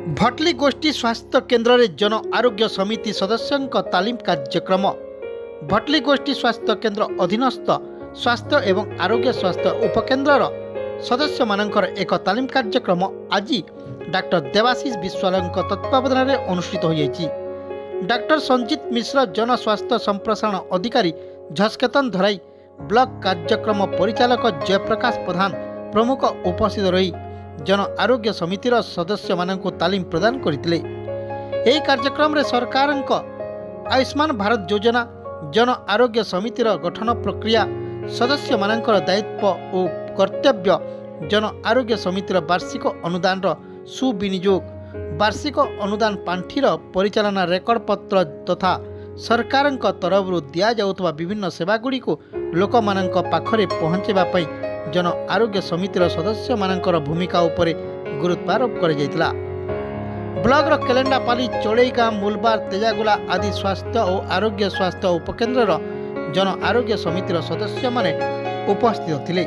ଭଟଲି ଗୋଷ୍ଠୀ ସ୍ୱାସ୍ଥ୍ୟ କେନ୍ଦ୍ରରେ ଜନ ଆରୋଗ୍ୟ ସମିତି ସଦସ୍ୟଙ୍କ ତାଲିମ କାର୍ଯ୍ୟକ୍ରମ। ଭଟଲି ଗୋଷ୍ଠୀ ସ୍ୱାସ୍ଥ୍ୟ କେନ୍ଦ୍ର ଅଧୀନସ୍ଥ ସ୍ୱାସ୍ଥ୍ୟ ଏବଂ ଆରୋଗ୍ୟ ସ୍ୱାସ୍ଥ୍ୟ ଉପକେନ୍ଦ୍ରର ସଦସ୍ୟମାନଙ୍କର ଏକ ତାଲିମ କାର୍ଯ୍ୟକ୍ରମ ଆଜି ଡାକ୍ତର ଦେବାଶିଷ ବିଶ୍ୱାଳଙ୍କ ତତ୍ତ୍ୱାବଧାନରେ ଅନୁଷ୍ଠିତ ହୋଇଯାଇଛି। ଡାକ୍ତର ସଞ୍ଜିତ ମିଶ୍ର, ଜନସ୍ୱାସ୍ଥ୍ୟ ସମ୍ପ୍ରସାରଣ ଅଧିକାରୀ ଝସକେତନ ଧରାଇ, ବ୍ଲକ କାର୍ଯ୍ୟକ୍ରମ ପରିଚାଳକ ଜୟପ୍ରକାଶ ପ୍ରଧାନ ପ୍ରମୁଖ ଉପସ୍ଥିତ ରହି ଜନ ଆରୋଗ୍ୟ ସମିତିର ସଦସ୍ୟମାନଙ୍କୁ ତାଲିମ ପ୍ରଦାନ କରିଥିଲେ। ଏହି କାର୍ଯ୍ୟକ୍ରମରେ ସରକାରଙ୍କ ଆୟୁଷ୍ମାନ ଭାରତ ଯୋଜନା, ଜନ ଆରୋଗ୍ୟ ସମିତିର ଗଠନ ପ୍ରକ୍ରିୟା, ସଦସ୍ୟମାନଙ୍କର ଦାୟିତ୍ୱ ଓ କର୍ତ୍ତବ୍ୟ, ଜନ ଆରୋଗ୍ୟ ସମିତିର ବାର୍ଷିକ ଅନୁଦାନର ସୁବିନିଯୋଗ, ବାର୍ଷିକ ଅନୁଦାନ ପାଣ୍ଠିର ପରିଚାଳନା ରେକର୍ଡପତ୍ର ତଥା ସରକାରଙ୍କ ତରଫରୁ ଦିଆଯାଉଥିବା ବିଭିନ୍ନ ସେବାଗୁଡ଼ିକୁ ଲୋକମାନଙ୍କ ପାଖରେ ପହଞ୍ଚାଇବା ପାଇଁ ଜନ ଆରୋଗ୍ୟ ସମିତିର ସଦସ୍ୟମାନଙ୍କର ଭୂମିକା ଉପରେ ଗୁରୁତ୍ୱାରୋପ କରାଯାଇଥିଲା। ବ୍ଲକର କେଲେଣ୍ଡାପାଲି, ଚଢ଼େଇଗାଁ, ମୁଲବାର, ତେଜାଗୁଲା ଆଦି ସ୍ୱାସ୍ଥ୍ୟ ଓ ଆରୋଗ୍ୟ ସ୍ୱାସ୍ଥ୍ୟ ଉପକେନ୍ଦ୍ରର ଜନ ଆରୋଗ୍ୟ ସମିତିର ସଦସ୍ୟମାନେ ଉପସ୍ଥିତ ଥିଲେ।